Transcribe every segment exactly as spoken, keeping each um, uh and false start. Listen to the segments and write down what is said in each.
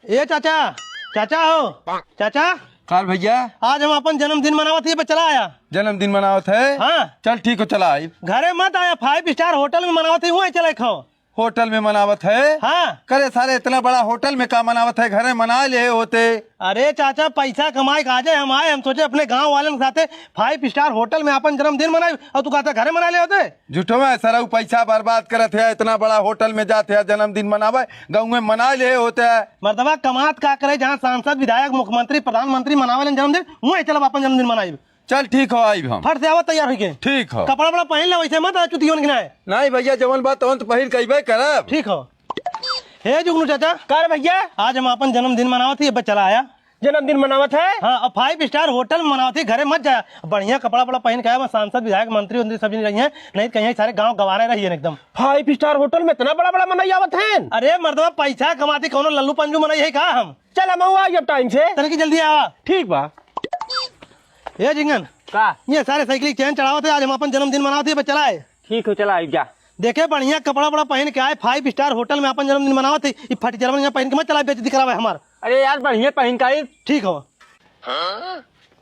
ए चाचा, चाचा हो, चाचा। का भइया? आज हम आपन जन्मदिन मनावत ही, बस चला आया। जन्मदिन मनावत है? हाँ। चल ठीक हो, चला आई। घरे मत आया, five star hotel में मनावत ही, हुआ चला खाओ। Hotel में मनावत है? हाँ। करे सारे, इतना बड़ा hotel में का मनावत है, घरे मना ले होते। अरे चाचा, पैसा कमाए के आजे हम आए, हम सोचे अपने गाँव वालन के साथे five star hotel में आपन जन्मदिन मनाई, और तू कहता घरे मना ले होते। झूठो में सरऊ पैसा बर्बाद करत है, इतना बड़ा hotel में जात है जन्मदिन मनावे, गाँव में मना ले होते। मर्दवा कमात का करे, जहाँ सांसद, विधायक, मुख्यमंत्री, प्रधानमंत्री मनावे लेन जन्मदिन, वहीं चलब आपन जन्मदिन मनाई। चल ठीक हो, आइब हम। फट से आवा तैयार होइके। ठीक हो। कपड़ा बड़ा पहन ले, वैसे मत आ चुतियोन के नाय। नहीं भइया, जवन बात तवन तो पहिर कइबे करब। ठीक हो। हे जुगनू चाचा। का रे भइया? आज हम आपन जन्मदिन मनावत ही, अब चला आया। जन्मदिन मनावत है? हाँ, अब five star hotel में मनावत ही, घरे मत जाया। बढ़िया कपड़ा बड़ा पहन के आया, वहाँ सांसद, विधायक, मंत्री, उंत्री सब जन रही हैं, नहीं तो कहीं सारे गाँव गवारे रही हैं एकदम। Five star hotel में इतना बड़ा बड़ा मनई आवत हैं? अरे मर्दवा, पैसा कमाती कौनो लल्लू पंजू मनई है का हम? चल, हम आवा जब time से। तनिक जल्दी आवा। ठीक बा। ए झिंगन। का? ये सारे साइकिल की chain चढ़ावत है, आज हम आपन जन्मदिन मनावत ही, बस चला है। ठीक हो, चला, आइब जा। देखे, बढ़िया कपड़ा बड़ा पहन के आए, five star hotel में आपन जन्मदिन मनावत ही, ई फटी चरवन यहाँ पहन के मत चला, बेइज्जती करावे हमार। अरे यार, बढ़िया पहन के आई। ठीक हो।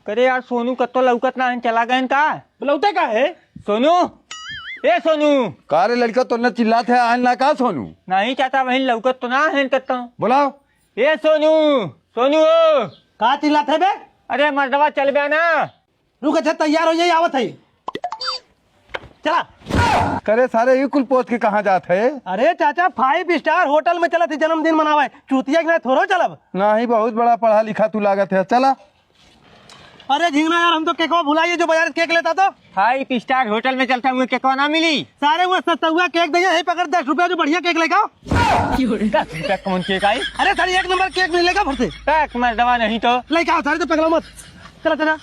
करे यार, सोनू कत्तो लौकत ना है, चला गए का? लौटे का है? सोनू, ए सोनू। का रे लड़का, तोने चिल्लात है, आन ना का सोनू? नहीं चाचा, वहीं लौकत तो ना है कत्तो। बुलाओ। ए सोनू, सोनू ओ। का चिल्लात है बे? अरे मर्दवा चल बे ना। रुक, अच्छा तैयार हो जाई, आवत है। चला। करे सारे, ई कुल पोत के कहाँ जात है? अरे चाचा, five star hotel में चलत ही जन्मदिन मनावे, चूतिया के ना थोड़ो चलब। नहीं, बहुत बड़ा पढ़ा लिखा तू लागत है, चला। अरे झिंगना यार, हम तो केकवा भुलाइए जो बाजार से केक लेता तो। Five star hotel में चलता हुए केकवा ना मिली। सारे वो सस्तुआ केक दे, यही पकड़ दस रुपया जो बढ़िया केक लेके आओ। दस रुपया कौन केक आई? अरे सारे एक नंबर केक मिलेगा भरते। पैक मर्दवा नहीं तो। लेके आओ सारे, तो पगला मत। चला चला।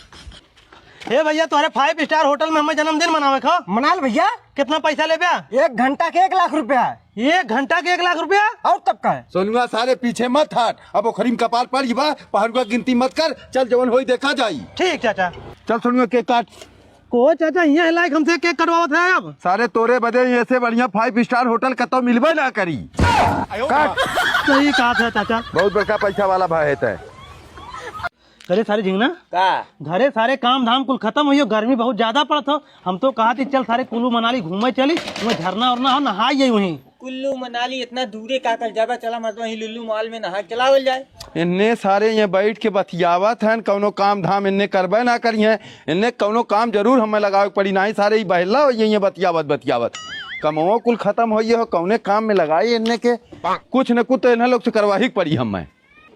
हे भइया, तोहरे five star hotel में हमें जन्मदिन मनावे खो। मनाल भइया। कितना पैसा लेब्या? एक घंटा के एक लाख रुपया। एक घंटा के एक लाख रुपया? और तब का है? सोनुआ सारे पीछे मत हट, अब ओखरी में कपार पड़ गई बा, पहरुआ गिनती मत कर, चल जवन होई देखा जाई। ठीक चाचा। चल सोनुआ केक काट। को चाचा, यहाँ लायक हमसे केक कटवावत है अब? सारे तोरे बदे ऐसे बढ़िया five star hotel कतौ मिलबे ना करी। काट। सही कहा था चाचा। बहुत बड़का पैसा वाला भाई है तै। घरे सारे झिंगना? का? घरे सारे काम धाम कुल खतम होइयो, गर्मी बहुत ज्यादा पड़त हो। हम तो कहा थी चल सारे कुल्लू मनाली घूमे चली, वहाँ झरना उरना हो, नहाई जाई वहीं। कुल्लू मनाली इतना दूरे का कर जाबा, चला मत वहीं लुल्लू मॉल में नहा के चलावल जाए। इन्ने सारे ये बैठ के बतियावत हन, कौनो काम धाम इन्ने करबे ना करी हैं। इन्ने कौनो काम जरूर हमें लगावे के पड़ी, नाही सारे ई बहला हो ये, ये बतियावत बतियावत। कमवो कुल खतम होइए हो, कौने काम में लगाई इन्ने के? कुछ न कुछ तो इन्हें लोग से करवाही के पड़ी हमें।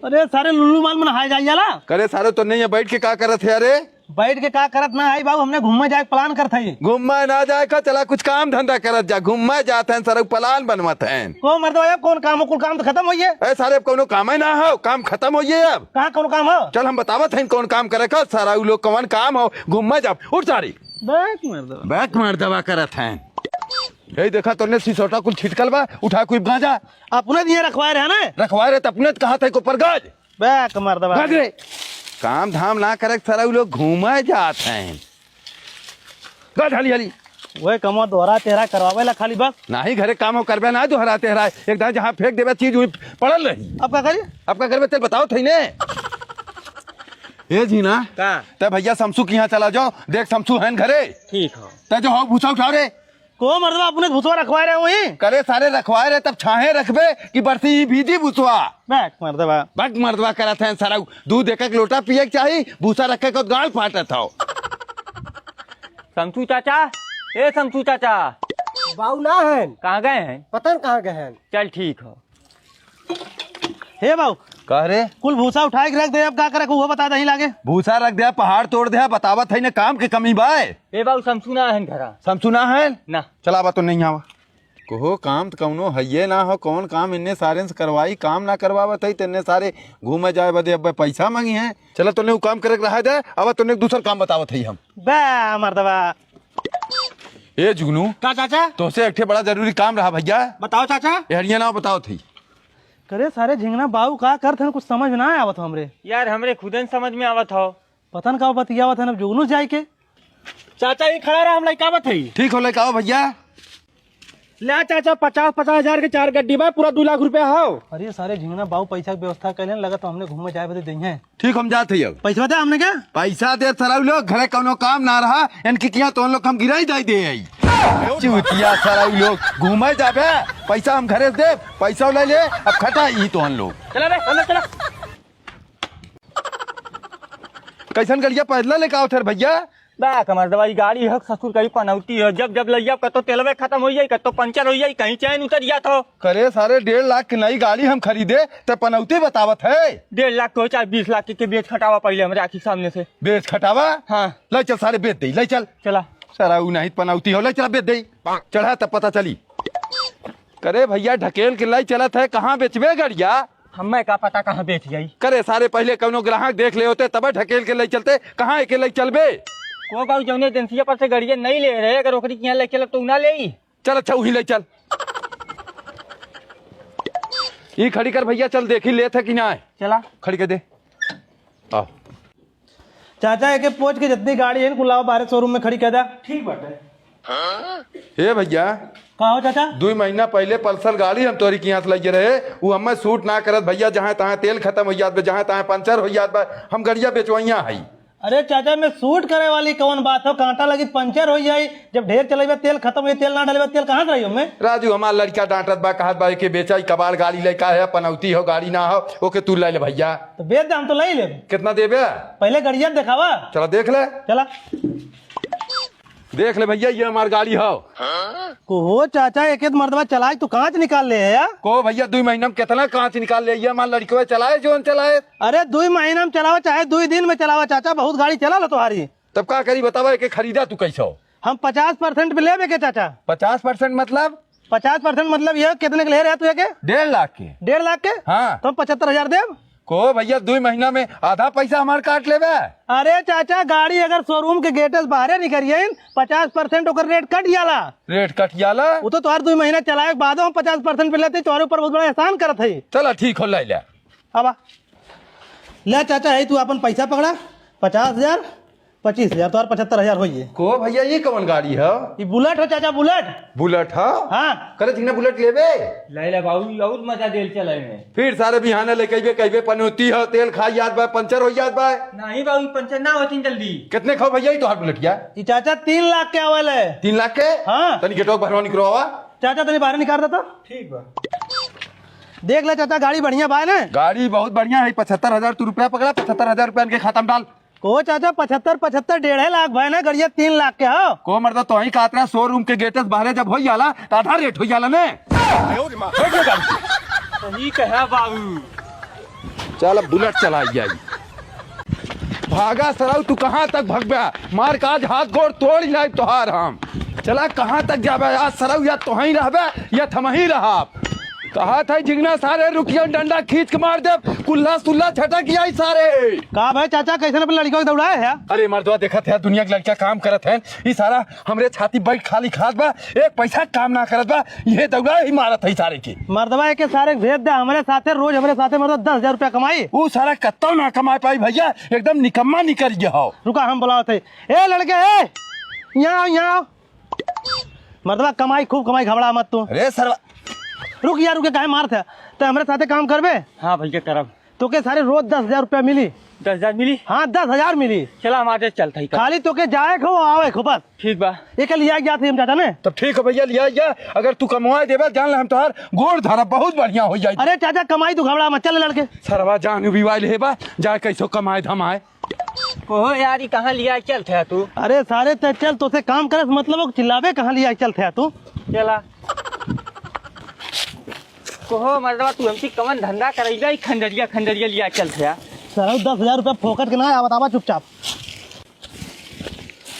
अरे सारे लुल्लू मॉल में नहाए जाए जाला। करे सारे तो नहीं है, बैठ के का करत है? अरे बैठ के का करत ना है बाबू, हमने घूमे जाए plan करत है। घूमे ना जाए का, चला कुछ काम धंधा करत जा, घूमे जात हैं सारे, plan बनवत हैं। को मर्दवा, अब कौन काम हो, कुल काम तो खतम होइए। ए सारे, अब कौनो काम ही ना हो, काम खतम होइए अब। कहाँ कौनो काम हो? चल हम बतावत हैं कौन काम करे का, सारा उ लोग कौन काम हो, घूमे जा, उठ सारी। बैक मर्दवा। बैक मर्दवा करत हैं। यही देखा तोने सिसोटा कुल छिटकल बा, उठा कोई गांजा। अपने दिए रखवाए रहे ना? रखवाए रहे त अपने त कहा था को पर गाज। बैक मर्दवा। गाज रे। काम धाम ना करे सारा उ लोग घूमे जात हैं। गाज हाली हाली। वह कमवा दोहरा तेहरा करवावे ला खाली बस। नाही घरे काम हो करबे ना दोहरा तेहरा। एक दाई जहाँ फेंक देबे चीज वहीं पड़ल रही। अब का करी? अब का करबे तेल बताओ थई ने। ए झिंगना। का? ते भइया समसू के यहाँ चला जाओ, देख समसू हैं घरे। ठीक हो। ते जो हो भूसा उठा रे। को मर्दवा अपने भूसवा रखवाए रहे वहीं? करे सारे रखवाए रहे तब छाहे रखबे कि बरसी ई भीजी भूसवा। बैक मर्दवा। बैक मर्दवा करत हैं सारा, दूध एक एक लोटा पिए के चाही, भूसा रखे को गाल फाटत हो। समसू चाचा, ए समसू चाचा। बाऊ ना हैं। कहाँ गए हैं? पता न कहाँ गए हैं। चल ठीक हो। हे बाऊ। कह रे? कुल भूसा उठाए के रख दे, अब का करे, वो बता दही लागे। भूसा रख दे, पहाड़ तोड़ दे, बतावत है ने काम के कमी बाय। ए बाऊ, समसू ना है घरा। समसू ना है? ना। चला बा तो नहीं आवा। कोहो काम त कौनो हइये ना हो, कौन काम इन्ने सारे से करवाई, काम ना करवावत है, तेने सारे घूमे जाए बदे अब पैसा मांगी हैं। चला तोने उ काम करे के रहा दे, अब तोने एक दूसर काम बतावत है हम। बे मर्दवा। ए जुगनू। का चाचा? तोसे एक ठे बड़ा जरूरी काम रहा भइया। बताओ चाचा। ए हरिया नाव बताओ थी। करे सारे झिंगना बाऊ का करत हन, कुछ समझ ना आवत हो हमरे। यार हमरे खुदन समझ में आवत हो। पता न का बतियावत हन अब जुगनू जाए के। चाचा ये खड़ा रहा, हम लइका आवत हई। ठीक हो लइका आओ भइया। ले चाचा, पचास पचास हजार के चार गड्डी बा, पूरा दू लाख रुपया हौ। अरे सारे झिंगना बाऊ पैसा के व्यवस्था कर लेन, लगा तो हमने घूमे जाए बदे देइहैं। ठीक, हम जात हई अब। पैसा दे हमने क्या? पैसा दे सरऊ लोग, घरे कौनो काम ना रहा, इनके किया तो हम लोग हम गिराई जाई दे आई। चूतिया सरऊ लोग, घूमे जाबे, पैसा हम घरे से दे, पैसा ले ले, अब खटा ई तो हम लोग। चला बे, हम लोग चला। कैसन गड़िया पैदल लेके आवत है रे भैया? बा कमर दवाई गाड़ी है, ससुर कहीं पनौती है, जब जब लइया कतो तेलवे खत्म हो जाई, कतो पंचर हो जाई, कहीं चैन उतर जात हो। करे सारे, डेढ़ लाख की नई गाड़ी हम खरीदे, ते पनौती बतावत है। डेढ़ लाख को चाहे बीस लाख के, के बेच खटावा पहले हमरे आँखी के सामने से। बेच खटावा? हाँ। ले चल सारे, बेच दे, ले चल। चला। सारा उ नहीं पनौती हो, ले चला बेच दे। चढ़ा तब पता चली। करे भैया, ढकेल के ले चलत है, कहाँ बेचबे गड़िया? हमें का पता कहाँ बेच जाई। करे सारे, पहले कौनो ग्राहक देख ले होते, तबे ढकेल के ले चलते, कहाँ एके ले चलबे? को बाबू, जौने एजेंसिया पर से गड़िया नहीं ले रहे, अगर ओकरी के यहाँ ले चलब तो उ ना ले। चल अच्छा, वहीं ले चल। ई खड़ी कर भैया, चल देखी लेत है कि ना है। चला। खड़ी कर दे। आओ। चाचा, एके पूछ के जितनी गाड़ी है, कुल लावा बाहरे शोरूम में खड़ी कर दा। ठीक बाटे। ए भैया, का हो चाचा? दुई महीना पहले पल्सर गाड़ी हम तोरी के यहाँ से लइए रहे, उ हमें सूट ना करत भैया, जहाँ तहाँ तेल खत्म हो जात बा, जहाँ तहाँ पंचर हो जात बा, हम गड़िया बेचवैया हई। अरे चाचा, में सूट करे वाली कौन बात हो, कांटा लगी पंचर हो जाई, जब ढेर चलेबे तेल खत्म हो जाई, तेल ना डलेबे, तेल कहाँ से रही हमें? राजू, हमार लड़का डांटत बा, कहत बा, "एके बेचा, ई कबाड़ गाड़ी लेके है, पनौती हो, गाड़ी ना हो, ओके तू ले ले भैया।" तो बेच दे, हम तो ले लेब। कितना देबे? पहले गड़िया देखावा। चला देख ले। चला। देख ले भैया, ये हमार गाड़ी हो। को हो चाचा, एक एक मर्दवा चलाए तो कांच निकाल ले है यार। को भैया, दुई महीना में कितना कांच निकाल ले, ये हमार लड़कवे चलाए, जोन चलाए। अरे दुई महीना में चलावा चाहे दुई दिन में चलावा चाचा, बहुत गाड़ी चला लो तुम्हारी। तब का करी बतावा, एके खरीदा तू कैसे हो? हम पचास परसेंट पे लेबे के चाचा। पचास परसेंट मतलब? पचास परसेंट मतलब ये कितने के ले रहे तू एके? डेढ़ लाख के। डेढ़ लाख के? हाँ। तो हम पचहत्तर हजार देब। को भैया, दुई महीना में आधा पैसा हमार काट लेबे। अरे चाचा, गाड़ी अगर शोरूम के गेटे से बाहरे निकल गई, पचास परसेंट ओकर रेट कट जाला। रेट कट जाला? वो तो तोहार दुई महीना चलाए के बाद हम पचास परसेंट पे लेते, तोहरे ऊपर बहुत बड़ा एहसान करत है। चला ठीक हो, ले ले। अब आ। ले चाचा, है तू अपन पैसा पकड़ा, पचास हजार, पच्चीस हजार, तोहार पचहत्तर हजार होइए। को भैया, ये कौन गाड़ी है? ये बुलेट हो चाचा, बुलेट। बुलेट है? हाँ। करे ठीक ना, बुलेट लेबे? ले ले बाबू, ये और मजा देल चले में। फिर सारे बिहाने ले कहबे, कहबे पनौती हो, तेल खा जात बा, पंचर हो जात बा। नहीं बाबू, पंचर ना होती जल्दी। कितने खाओ भैया, ये तोहार बुलेटिया? ये चाचा तीन लाख के आवल है। तीन लाख के? हाँ। तनी गेटवा के बहरवा निकलवावा। चाचा तनी बाहर निकाल देता। ठीक बा। देख ले चाचा, गाड़ी बढ़िया बा ना? गाड़ी बहुत बढ़िया है। पचहत्तर हजार तू रुपया पकड़ा, पचहत्तर हजार रुपया इनके खाता में डाल। को चाचा, पचहत्तर, पचहत्तर डेढ़े लाख भय ना, गड़िया तीन लाख के हो। को मर्दा, तो ही कहत रहा, शोरूम के गेट से बाहरे जब हो जाला, तो आधा रेट हो जाला ने। सही कहा बाबू। चल, अब बुलेट चलाई जाई। भागा सरऊ, तू कहाँ तक भगबे? मार का आज हाथ गोड़ तोड़ ही लाइब तोहार हम। चला, कहाँ तक जाबे आज सरऊ? या तोहई रहबे या थमही रहब। कहा था झिंगना सारे, रुकियन, डंडा खींच के मार देब, कुल्ला सुल्ला झटक जाई सारे। का भाई चाचा, कैसन अपन लड़िका के दौड़ाए है? अरे मर्दवा, देखत है दुनिया के लड़का काम करत है, ई सारा हमरे छाती बैठ खाली खात बा, एक पैसा काम ना करत बा, ये दौड़ा ही मारत है सारे के। मर्दवा एके सारे के भेज दे, हमरे साथे रोज हमरे साथे मर्दवा दस हजार रुपया कमाई। ऊ सारा कत्तो ना कमा पाई भैया, एकदम निकम्मा निकल गया हो। रुका, हम बुलावत है। ए लड़के, ए, यहाँ आओ, यहाँ आओ। मर्दवा कमाई, खूब कमाई, घबरा मत तू। अरे सरवा। रुक यार, रुके, काहे मारत है? तो हमरे साथे काम करबे? हाँ भैया, करब। तोके सारे रोज दस हजार रुपया मिली। दस हजार मिली? हाँ, दस हजार मिली। चला, हम आजे चलत हई। खाली तोके जाए को, आवे को, बस। ठीक बा। एक लिया गया था हम चाचा ने। तब ठीक है भैया, लिया गया। अगर तू कमवाए देबे, जान ले हम तोहार गोड़ धरब, बहुत बढ़िया हो जाई। अरे चाचा, कमाई तू घबरा मत, चल लड़के। सरवा जान भी वाइल है बा, जाए कैसो कमाए धमाए। ओहो यार, ई कहाँ लिया चलत है तू? अरे सारे, ते चल, तोसे काम करे से मतलब हो, चिल्लावे कहाँ लिया चलत है तू? चला। कोहो मर्दवा, तू हमसे कवन धंधा करैबा, ई खंडरिया खंडरिया लिया चलत है? सरऊ, दस हजार रुपया फोकट के ना आया, बतावा चुपचाप।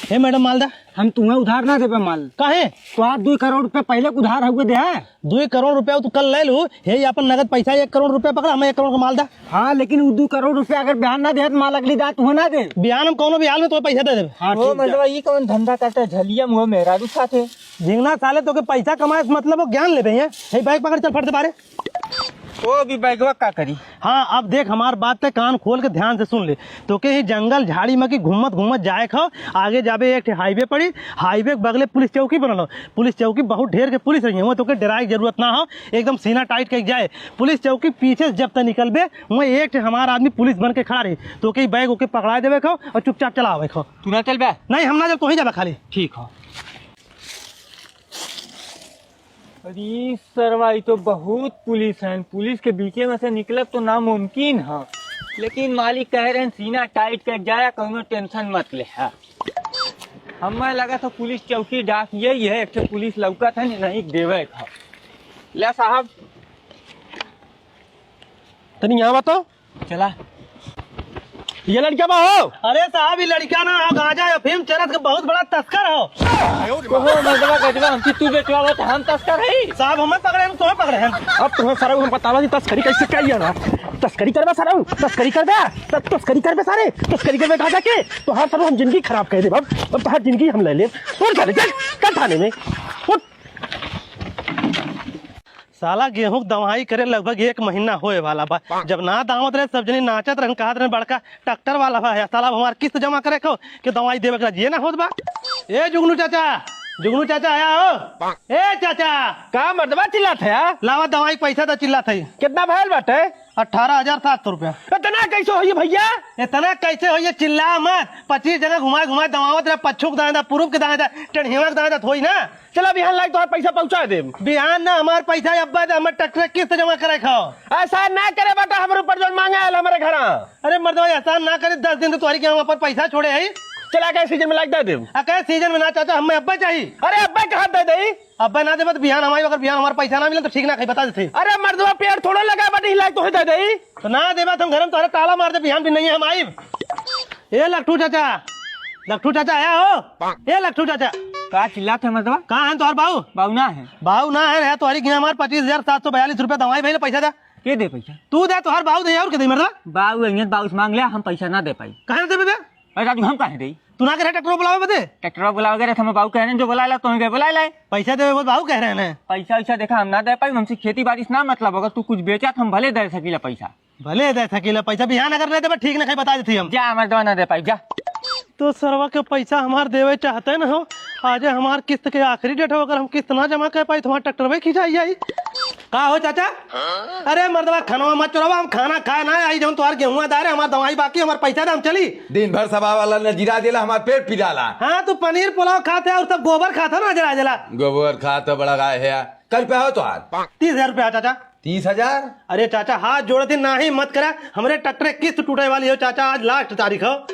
हे मैडम, माल दा। हम तुम्हें उधार ना देबे माल। काहे? तोहार दुई करोड़ रुपया पहले के उधार हुए दे है। दुई करोड़ रुपया तू कल ले लू, हे ये अपन नगद पैसा एक करोड़ रुपया पकड़ा, हमें एक करोड़ का माल दा। हाँ, लेकिन वो दुई करोड़ रुपया अगर बिहान ना दे तो माल अगली दात हो ना दे। बिहान हम कौनो भी हाल में तो पैसा दे दे। हाँ, ओ ठीक बा। मतलब, ई कौन धंधा करता है? झलिया मुँह मेहरारू खाते। झिंगना साले, तोके पैसा कमाए से मतलब हो, ज्ञान लेबे है। हे बैग पकड़, चल फट से बाहरे। ओ भी बैगवा का करी? हाँ, अब देख हमार बात ते कान खोल के ध्यान से सुन ले। तोके ही जंगल झाड़ी में की घूमत घूमत जाए खो, आगे जाबे एक ठे highway पड़ी, highway के बगले पुलिस चौकी बनल हो। पुलिस चौकी बहुत ढेर के पुलिस रही है, वहाँ तोके डराए के जरूरत ना हो, एकदम सीना tight करके जाए। पुलिस चौकी पीछे से जब तक निकलबे, वहाँ एक ठे हमार आदमी पुलिस बन के खड़ा रही। तोके ही बैग ओके पकड़ा देवे खो और चुपचाप चला आवे खो। तू ना चलबे? नहीं, हम ना जब तो ही जाबे खाली। ठीक हो। अरे सरवा, ई तो बहुत पुलिस हैं। पुलिस के बीचे में से निकलब तो नामुमकिन है, लेकिन मालिक कह रहे हैं सीना tight कर जाया, कौनो tension मत ले। हाँ, हमें लगा था पुलिस चौकी डाक यही है, एक ठे पुलिस लौका था नहीं, नहीं देवे था। ले साहब, तनी यहाँ बताओ। चला। ये लड़का बा हो? अरे साहब, ये लड़का ना हो, गांजा अफीम चरस के बहुत बड़ा तस्कर हो। ओहो, मर्दवा गजवा, हमसे तू बेचवावत, हम तस्कर हई? साहब, हमें पकड़े हैं, तुम्हें पकड़े हैं। अब तुम्हें सारा हम बतावा कि तस्करी कैसे करी है ना। तस्करी करबे सारा, तस्करी करबे, त-, तस्करी करबे सारे, तस्करी करबे गांजा के। तो हाँ सारा हम जिंदगी खराब कर दे, अब, अब तो हर जिंदगी हम ले ले। उठ सारे, चल, चल थाने में, उठ। साला गेहूं के दवाई करे लगभग एक महीना होए वाला बा। जब ना दावत रहे, सब जनी नाचत रहन, कहत रहन, "बड़का ट्रैक्टर वाला बा।" या साला अब हमार किस्त जमा करे को कि दवाई देवे के राजी ना होत बा। ए जुगनू चाचा, जुगनू चाचा आया हो। ए चाचा। का मर्दवा चिल्लात है यार? लावा दवाई पैसा दा चिल्लात है। कितना भयल बाटे? अठारह हजार सात सौ रुपया। इतना कैसे होई भैया? इतना कैसे होई? चिल्ला मत। पच्चीस जगह घुमाए घुमाए दवावत रहे, पच्छू के दाएं दा, पूरब के दाएं दा, टेढ़ियावा के दाएं दा, होई ना? चला बिहान लाइक तोहार पैसा पहुंचा देब। बिहान ना, हमार पैसा अब्बे दे, हमार ट्रैक्टर किस्त जमा करे खाओ। एहसान ना करे बेटा हमरे ऊपर जौन मांगे आयल हमरे घरा। अरे मर्दवा, एहसान ना करे, दस दिन तो तोहरी के हम अपन पैसा छोड़े हई। चला के सीजन में लाइक दे देब। आ कहे सीजन में ना चाचा, हमें अब्बे चाही। अरे अब्बे कहाँ दे देई? अब्बे ना देबे तो बिहान हमारी, अगर बिहान हमार पैसा ना मिले तो ठीक ना खाई, बता देते। अरे मर्दवा पेड़ थोड़ो लगा बाटे, हिलाई तोहे दे देई। तो ना देबे तो हम घर में तोहरे ताला मार दे, बिहान भी नहीं है हम आइब। ए लखटू चाचा, लखटू चाचा आया हो? ए लखटू चाचा। का चिल्लात है मर्दवा? कहाँ है तोहर बाऊ? बाऊ ना है। बाऊ ना है, है तोहरी के हमार पच्चीस हजार सात सौ बयालीस रुपया दवाई भइल, पैसा दे। के दे पैसा? तू दे, तोहर बाऊ दे, और के दे मर्दवा? बाऊ अइहन, बाऊ से मांग ले, हम पैसा ना दे पाई। काहे ना देबे बे? अरे राजू, हम काहे देई? तू ना कहे ट्रैक्टर बुलावे बदे? ट्रैक्टर बुलावे गए रहे, हम बाऊ कह रहे हैं, जो बुला ला, तो उनके बुला लाए। पैसा देवे बोल, बाऊ कह रहे हैं। पैसा वैसा देखा, हम ना दे पाई, हमसे खेती बाड़ी से ना मतलब, अगर तू कुछ बेचा तो हम भले दे सकीला पैसा। भले दे सकीला पैसा, बिहान अगर नहीं देबे, ठीक ना खाई, बता देती हम। जा, हमारे दवा ना दे पाई, जा। तो सरवा के पैसा हमार देवे चाहते न हो, आजे हमार किस्त के आखिरी डेट हो, अगर हम किस्त ना जमा कर पाई तो हमार ट्रैक्टर में खिंचाई जाई। का हो चाचा? अरे मर्दवा, खाना मत चोरावा, हम खाना खाए ना आई, जौन तोहार गेहुआ दार है, हमार दवाई बाकी, हमार पैसा दे, हम चली। दिन भर सभा वाला नजीरा देला, हमार पेट पिराला। हाँ, तू पनीर पुलाव खात है और सब गोबर खात है, नजर आ जाला। गोबर खात है, बड़ा गाय है। कल पे हो तोहार? तीस हजार रुपया चाचा। तीस हजार? अरे चाचा, हाथ जोड़त ही, नाही मत करा, हमरे ट्रैक्टर के किस्त टूटे वाली हो चाचा, आज लास्ट तारीख हो।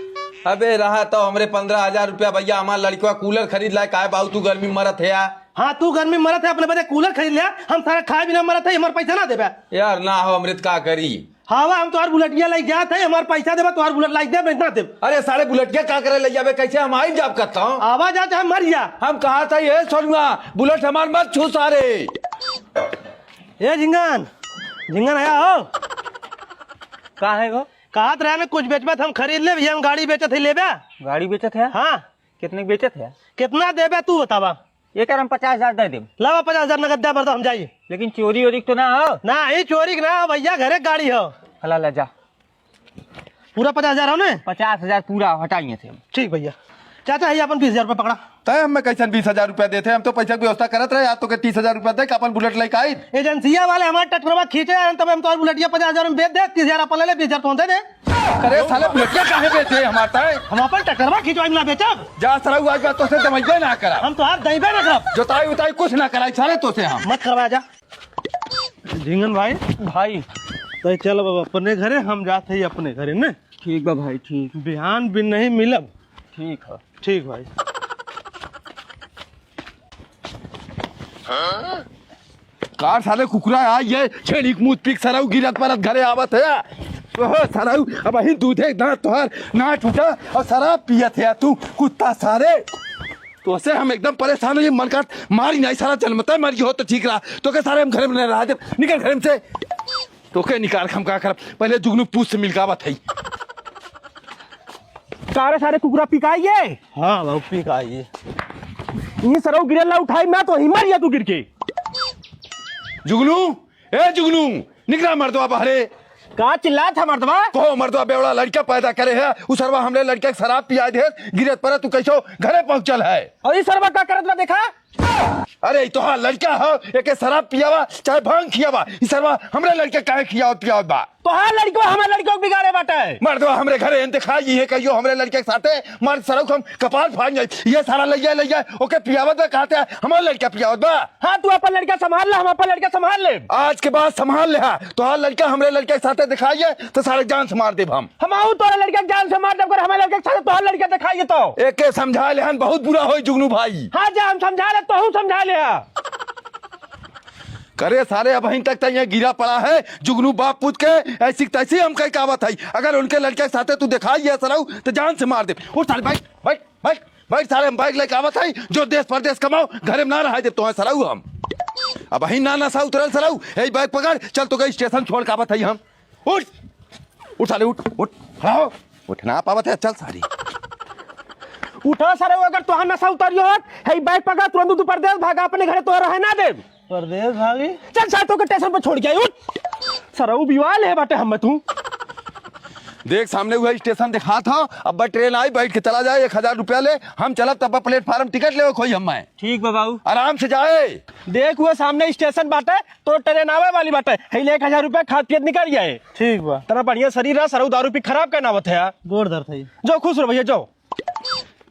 अबे रहा तो हमरे पन्द्रह हजार रुपया भैया, हमार लड़कवा कूलर खरीद लाए, काहे बाऊ तू गर्मी मरत है यार? हाँ, तू गर्मी मरत है, अपने बदे कूलर खरीद लिया, हम सारा खाए बिना मरत है, हमार पैसा ना देबे। यार ना हो अमृत, का करी? हाँ, हम तोहार बुलेटिया लाइक जात है, हमार पैसा देबे, तोहार बुलेट लाइक देबे, ना देबे। अरे सारे बुलेटिया का करे ले जाबे, कैसे हम आई जाब करता हूँ? आवा जा चाहे मर जा। हम कहा था ये सोनुआ, बुलेट हमार मत छू सारे। ए झिंगन, झिंगन आया हो? का है गो? कहत रहे ना कुछ बेचबे त हम खरीद लेब, ये हम गाड़ी बेचत है, लेबे? गाड़ी बेचत है? हाँ। कितने के बेचत है? कितना देबे तू बतावा। एकर हम पचास हजार दे देब। लावा पचास हजार नगद दे, मर्दवा, हम जाई। लेकिन चोरी ओरी तो ना हो? ना, ई चोरी के ना हो भैया, घरे गाड़ी हो। हला ला जा। पूरा पचास हजार हो ने? पचास हजार पूरा, हटाइए से हम। ठीक भैया। चाचा, है अपन बीस हजार रुपया पकड़ा। तय हमें कैसन बीस हजार रुपया देते, हम तो पैसा की व्यवस्था करत रहे, आज तो के तीस हजार रुपया दे के अपन बुलेट लेके आई। एजेंसिया वाले हमारे ट्रैक्टरवा खींचे आए, तब हम तो बुलेटिया पचास हजार में बेच दे, तीस हजार अपन ले ले, बीस हजार तो दे दे। अरे साले बुलेटिया काहे बेचे हमार ताए? हम अपन ट्रैक्टरवा खिंचवाई ना बेचब। जा सरऊ, आज बात तोसे दवाइबे ना करा। हम तोहार दइबे ना करब। जोताई उताई कुछ ना कराई साले तोसे हम। मत करवा जा। झिंगन भाई। भाई। तो चल बाबा अपने घरे, हम जात है अपने घरे ने। ठीक बा भाई, ठीक। बिहान भी नहीं मिलब। ठीक है। ठीक भाई। का साले कुकुरा आ, ये छेड़ी के मुंह पीक सरऊ गिरत परत घरे आवत है। ओहो सरऊ, अबहीं दूधे दांत तोहार ना टूटा और शराब पियत है तू, कुत्ता सारे। तोसे हम एकदम परेशान हो, ये मन का मारी नहीं सारा, जन्मता मर गया हो तो ठीक रहा। तोके सारे हम घरे में नहीं रहा, जब निकल घरे में से। तोके निकाल के हम का करब, पहले जुगनू पूछ से मिलकावत है। सारे सारे कुकुरा पिकाइए। हाँ बाबू, पिकाइए। ये सरऊ गिरल ना उठाई ना तो ही मर जा तू गिर के। जुगनू, ए जुगनू, निकरा मर्दवा बहरे। का चिल्लात है मर्दवा? कहो मर्दवा, बेवड़ा लड़का पैदा करे है, उ सरवा हमरे लड़का के शराब पिया दे, गिरत पड़त तू कैसो घरे पहुँचल है। और ई सरवा का करत बा देखा? अरे, ई तोहार लड़का हो, एके शराब पियावा, चाहे भांग खियावा, ई सरवा हमरे लड़का काहे खियावत पियावत बा? तोहार लड़का हमरे लड़का के बिगाड़े बाटे। मर्दवा हमरे घरे एन देखा, ई है कहियो हमरे लड़का के साथे, मर्द सरऊ हम कपाल फाड़ जाई। ये सारा लइया लइया ओके पियावत बा, कहते हैं हमरे लड़का पियावत बा। हाँ, तू अपन लड़का संभाल ले, हम अपन लड़का संभाल ले। आज के बाद संभाल ले, हाँ, तोहार लड़का हमरे लड़का के साथे दिखाइए तो सारे जान से मार देब हम। हम आऊ तोरा लड़का के जान से मार देब, अगर हमरे लड़का के साथे तोहार लड़का दिखाइए तो। एके समझा लेहन, बहुत बुरा होई जुगनू भाई। हाँ जा, हम समझा ले, तोहू समझा ले। करे सारे, अबहिन तक त यहाँ गिरा पड़ा है जुगनू बाप पूत के, ऐसी तैसी हम कह के आवत है। अगर उनके लड़के के साथे तू दिखाई है सरऊ तो जान से मार देब। उठ सारे, बैठ बैठ बैठ बैठ सारे, हम बैग लेके आवत है, जो देश परदेश कमाओ, घरे में ना रहा देब तोहे सरऊ हम। अबहिन ना नशा उतरल सरऊ, यही बैग पकड़, चल तो गई स्टेशन छोड़ के आवत है हम। उठ, उठ साले, उठ, उठ, खड़ा हो। उठ ना पावत है, चल सारी। उठो सारे, अगर तोहार नशा उतरियो होत, है बैग पकड़, तुरंत तू परदेश भागा, अपने घरे तोहरा रहे ना देब। परदेश भागी? चल सारे, तोके स्टेशन पर छोड़ के आई, उठ। सरऊ बिवाल है बाटे हम तू। देख सामने हुआ स्टेशन दिखात हो, अब ट्रेन आई, बैठ के चला जाए, एक हजार रुपया ले, हम चलब तब प्लेटफार्म टिकट लेवे खोई हम। ठीक बा बाबू। आराम से जाए। देख हुआ सामने स्टेशन बाटे, तो ट्रेन आवे वाली बाटे, है ले एक हजार रुपया खात पियत निकल जाए। ठीक बा। तेरा बढ़िया शरीर रहा, सरऊ दारू पी खराब करना आवत है। गोड़ धरत है। जो खुश रहो भैया, जो।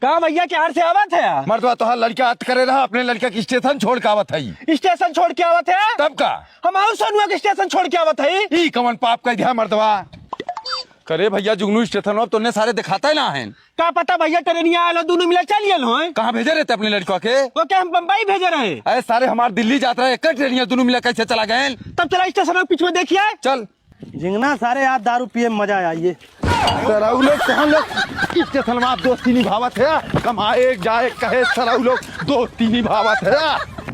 का भैया, क्यार से आवत है? मर्दवा, तोहार लड़का अत करे रहा, अपने लड़का के स्टेशन छोड़ के आवत है। स्टेशन छोड़ के आवत है? तब का? हम आऊ सोनुआ के स्टेशन छोड़ के आवत है। ई कवन पाप कह दिया मर्दवा? करे भैया, जुगनू स्टेशन अब तोने सारे दिखाता है ना है। का पता भैया, ट्रेनिया आलो, दोनों मिला चल गेल होय। कहाँ भेजे रहते अपने लड़का के? ओके हम बम्बई भेजे रहे। अरे सारे, हमार दिल्ली जात रहे, एक ट्रेनिया दोनों मिला कैसे चला गए? तब चला स्टेशन के पीछे में देखिए। चल। जिंगना सारे, आज दारू पिए में मजा आइए। सरऊ लोग, तोहन लोग स्टेशन में आप दोस्ती निभावत है, कमाए जाए कहे सरऊ लोग दोस्ती निभावत है।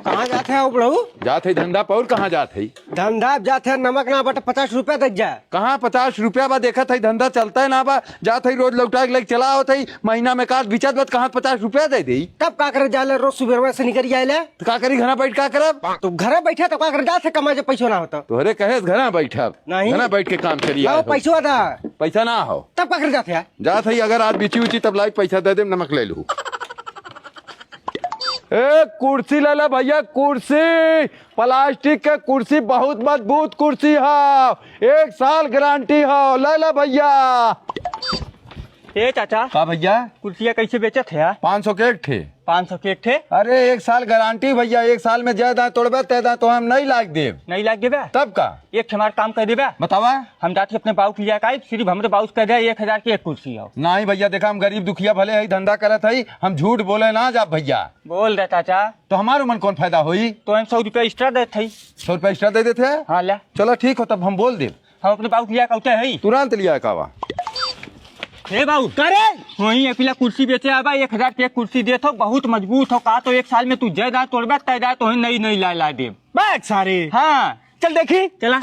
कहाँ जात है बुढ़ऊ? जात है धंधा पर, और कहाँ जात है? धंधा जात है, नमक ना बटे, पचास रुपया दे जा। कहाँ पचास रुपया बा? देखत है धंधा चलता है ना बा, जात है रोज लौटा के लेके चला आवत है, महीना में काट बिचत बा, कहाँ पचास रुपया दे दे? तब का करे, जाले रोज सुबह से निकल जाए ले। तो का करी, घरा बैठ का करब? तो घरे बैठे तो का करे, जात है कमाए, जब पैसो ना होता। तोहरे कहे घरा बैठब? नहीं। घरा बैठ के काम करी आओ, आए हो। पैसो दा। पैसा ना हो। तब का करे जात है? जात है, अगर आज बिची उची तब लाइक पैसा दे दे, नमक ले लू। ए, कुर्सी ले ले भैया, कुर्सी। प्लास्टिक के कुर्सी, बहुत मजबूत कुर्सी है, एक साल गारंटी है, ले ले भैया। ए चाचा। का भैया? कुर्सिया कैसे बेचत है यार? पाँच सौ के एक ठे। पाँच सौ के एक ठे? अरे, एक साल गारंटी भैया, एक साल में जय दाएं तोड़बे, तय दाएं तो हम नहीं लाग देब। नहीं लाग देबे? तब का? एक ठे हमार काम कर देबे। बतावा। हम जाके अपने बाऊ के लिया के आई, सिर्फ हमरे बाऊ से कह दे, एक हजार के एक कुर्सी हो। नहीं भैया, देखा, हम गरीब दुखिया भले है, धंधा करत है, हम झूठ बोले ना जाब भैया। बोल दे चाचा। तो हमारे मन कौन फायदा होई? तो हम सौ रुपया extra देत हई। सौ रुपया extra दे देते हैं? हाँ, ले। चलो ठीक हो, तब हम बोल देब। हम अपने बाबू के लिया के आते हई। तुरंत लिया के आवा। हे बाबू। का रे? वहीं एक पीला कुर्सी बेचे आबा, एक हजार के एक कुर्सी देत हो, बहुत मजबूत हो, का तो एक साल में तू जय दाएं तोड़बा, तय दाएं तो ही नई नई ला ला देब। बैठ सारे। हाँ। चल देखी। चला।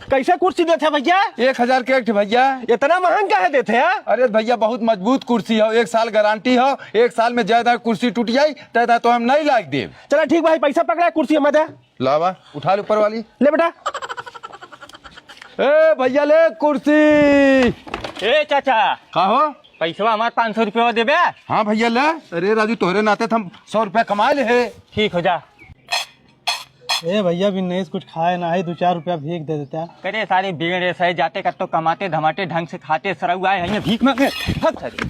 कैसे कुर्सी देत है भैया? एक हजार के एक ठे भैया। इतना महंग काहे देत है यार? अरे भैया, बहुत मजबूत कुर्सी हो, एक साल गारंटी हो, एक साल में जय दाएं कुर्सी टूट जाई, तय दाएं तो हम नहीं लाग देब। चला ठीक भाई, पैसा पकड़ा, कुर्सी हमें दे। लावा, उठा ले ऊपर वाली। ले बेटा। ए भैया, ले कुर्सी। ए चाचा। का हो? पैसवा हमार पाँच सौ रुपया देबे? हाँ भैया, ले। अरे राजू, तोहरे नाते तो हम सौ रुपया कमा ले है। ठीक हो जा। ए भैया, बिन नहीं कुछ खाए ना है, दो चार रुपया भीख दे देता। करे सारे बेड़े सहे जाते, कत्तो कमाते धमाते, ढंग से खाते, सरऊ आए हैं भीख मांगे। हट सारे।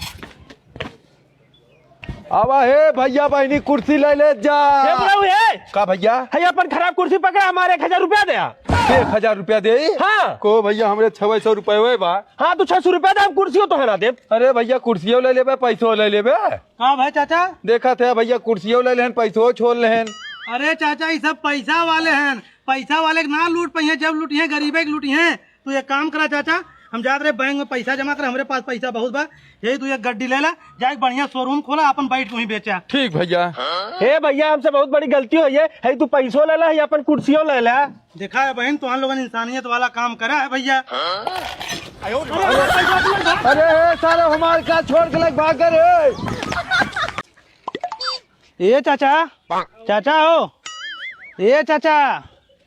आवा हे भैया बहिनी, कुर्सी ले ले जा। हे बुढ़ऊ, हे। का भैया? हे अपन खराब कुर्सी पकड़ा, हमारे एक हजार रुपया दे। एक हजार रुपया दे? हाँ। को भैया, हमरे छवे सौ रुपये हुए बा। हाँ, तू छह सौ रुपया दे, हम कुर्सियों तो हरा देब। अरे भैया, कुर्सियों ले लेबे, पैसों ले लेबे। का भाई चाचा? देखत है भैया, कुर्सियों ले लेहन, पैसों छोड़ लेहन। अरे चाचा, ये सब पैसा वाले हैं, पैसा वाले के ना लूट पाइए, जब लूटिए गरीबे के लूटिए। तू एक काम करा चाचा, हम जात रहे बैंक में पैसा जमा करे, हमरे पास पैसा बहुत बा, यही तू एक गड्डी ले ला, जाके बढ़िया शोरूम खोला, अपन बैठ के वहीं बेचा। ठीक भैया। हे भैया, हमसे बहुत बड़ी गलती हुई है, है तू पैसों ले ला, है अपन कुर्सियों ले ला। देखा है बहन, तो हम लोगन इंसानियत वाला काम करा है भैया। अरे, ए, सारे हमार का छोड़ के लग भाग गए रे। ए चाचा, चाचा हो, ए चाचा।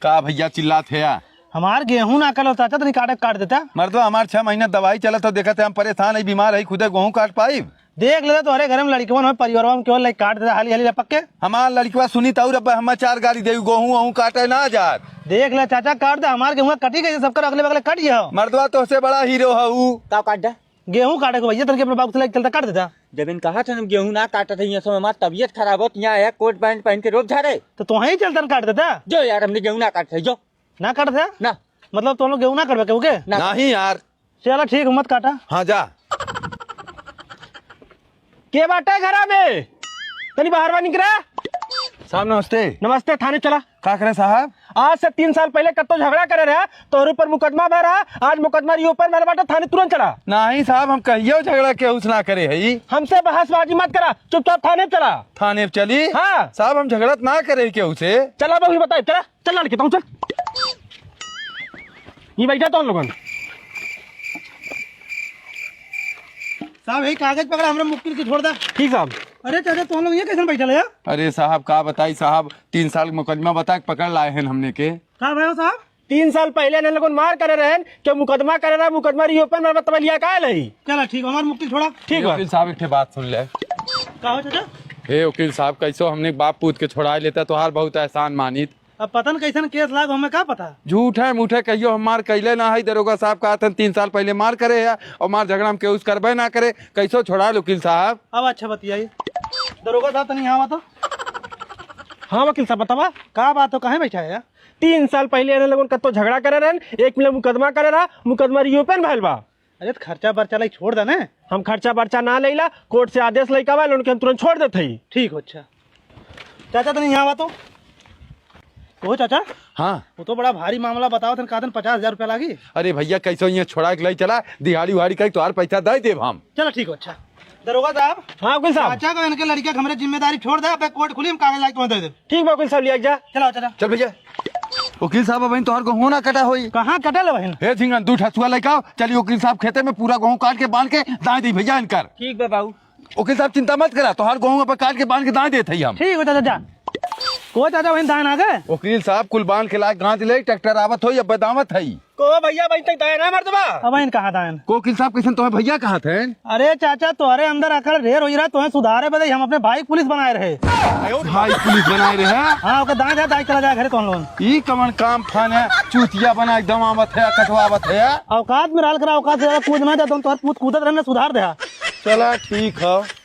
का भइया चिल्लात है या? हमार गेहूं ना कटल चाचा, तनी काटे काट देता। मर्दवा, हमार छह महीना दवाई चलत हो, देखत है हम परेशान है, बीमार है, खुदे गेहूं काट पाइब? देख लेता तोहरे घर में लड़कवन हो, परिवारवा में केवल लइके काट देता, हाली हाली लपक के। हमार लड़कवा सुनी त और अब हम चार गारी देउ, गेहूं वहूं काटे ना जात। देख ले चाचा, काट दे, हमार गेहूं कटी गई, सबकर अगले बगले कट गया हो। मर्दवा तोहसे बड़ा हीरो है ऊ। का काट दे? गेहूं काटे को भइया, तनके अपने बाबू से लेके चलता, काट देता। जब इन कहा था, "हम गेहूं ना काटत है, ये समय हमार तबीयत खराब होत, यहाँ आया कोट पैंट पहन के रोब झारे।" तो तोहई चलतन काट देता। जो यार, हमने गेहूं ना काटत है, जो। ना काटत है? ना। मतलब, तुम लोग गेहूं ना करबे केहू के? ना। नहीं यार। चला ठीक, मत काटा। हाँ, जा। के बाटे घरा में? तनी बाहर बा निकरा। साहब, नमस्ते। नमस्ते, थाने चला। का करे साहब? आज से तीन साल पहिले कत्तो झगड़ा करे रहा, तोहरे ऊपर मुकदमा भरा, आज मुकदमा reopen भरा बाटे, थाने तुरंत चला। नहीं साहब, हम कहियो झगड़ा केहू से ना करे हई। हमसे बहसबाजी मत करा, चुपचाप थाने चला। थाने चली? हाँ। साहब, हम झगड़ा त ना करे केहू से। चला, अबही बताई, चला, चल लड़के, तू चल। ये बैठा तो हम लोगन। साहब, यही कागज पकड़ा, हमरा मुक्किल के छोड़ दा। ठीक साहब। अरे चाचा, तुम लोग ये कैसे बैठल है यार? अरे साहब, का बताई साहब, तीन साल मुकदमा बता के पकड़ लाए हैं हमने के। का भयो साहब? तीन साल पहिले इन्हन लोगन मार करे रहन, के मुकदमा करे रहा, मुकदमा reopen में तब लिया का लही? चला ठीक, हमार मुक्किल छोड़ा। ठीक हे बा। वकील साहब, एक ठे बात सुन ले। का हो चाचा? हे वकील साहब, कैसो हमने बाप पूत के छोड़ा लेता, तोहार बहुत एहसान मानित। अब पता न कैसन केस लाग, हमें का पता। झूठे मूठे कहियो हम मार कैले ना है। दरोगा साहब कहत हन तीन साल पहिले मार करे है और मार झगड़ा हम केहू से करबे ना करे। कैसो छोड़ा ले वकील साहब। अब अच्छा बतियाई। दरोगा साहब तनी यहाँ आवा तो। हाँ वकील साहब बतावा। का बात हो, कहाँ बैठा है यार? तीन साल पहिले इन्हन लोगन कत्तो झगड़ा करे रहन, एक मिला मुकदमा करे रहा, मुकदमा reopen भइल बा। अरे तो खर्चा बर्चा लाई छोड़ दे ने। हम खर्चा बर्चा ना लेला, कोर्ट से आदेश लेके आवा, लोन के हम तुरंत छोड़ देत हई। ठीक हो, अच्छा। चाचा तनी यहाँ आवा तो। कहो चाचा। हाँ। वो तो बड़ा भारी मामला बताओ, तन का दिन पचास हजार रुपया लागी। अरे भइया, कैसो यहाँ छोड़ा के लाई चला, दिहाड़ी उहाड़ी करी, तोहार पैसा दे देब हम। चला ठीक हो, अच्छा। दरोगा साहब। हाँ वकील साहब। चाचा को इनके लड़के के हमरे जिम्मेदारी छोड़ दे, अब कोर्ट खुली, हम कागज लाके तुम्हें दे दे। ठीक बा वकील साहब, लिया जा। चला चाचा। चल भइया। वकील साहब, अबहिन तोहार गेहूं ना कटा होई। कहाँ कटल अबहिन? हे झिंगन, दू ठसुआ लेके आओ, चली वकील साहब खेते में पूरा गेहूं काट के बांध के दाए दी भइया इनकर। ठीक बा बाबू। वकील साहब, चिंता मत करा, तोहार गेहूं अब काट के बांध के दाए देत हई हम। ठीक हो चाचा, जा। को चाचा, वहीं दान आ गए? वकील साहब, कुल बांध के लाए गांज ले, ट्रैक्टर आवत होई, अब दावत हई। को भइया, अबहिन तक दान ना मर्दबा? अबहिन कहाँ दान? को वकील साहब, कैसन तोहे भइया कहत हैं? अरे चाचा, तोहरे अंदर अकड़ ढेर होई रहा, तोहे सुधारे बदे हम अपने भाई पुलिस बनाए रहे। भाई पुलिस बनाए रहे? हाँ, ओके दान जा, दाई चला जाए घरे तोहन लोगन। ई कवन काम फान है, चूतिया बना एकदम आवत है, कटवावत है। औकात में रहल करा, औकात से ज्यादा कूद ना जा, तुम तोहर पूत कूदत रहने सुधार दे। चला ठीक है।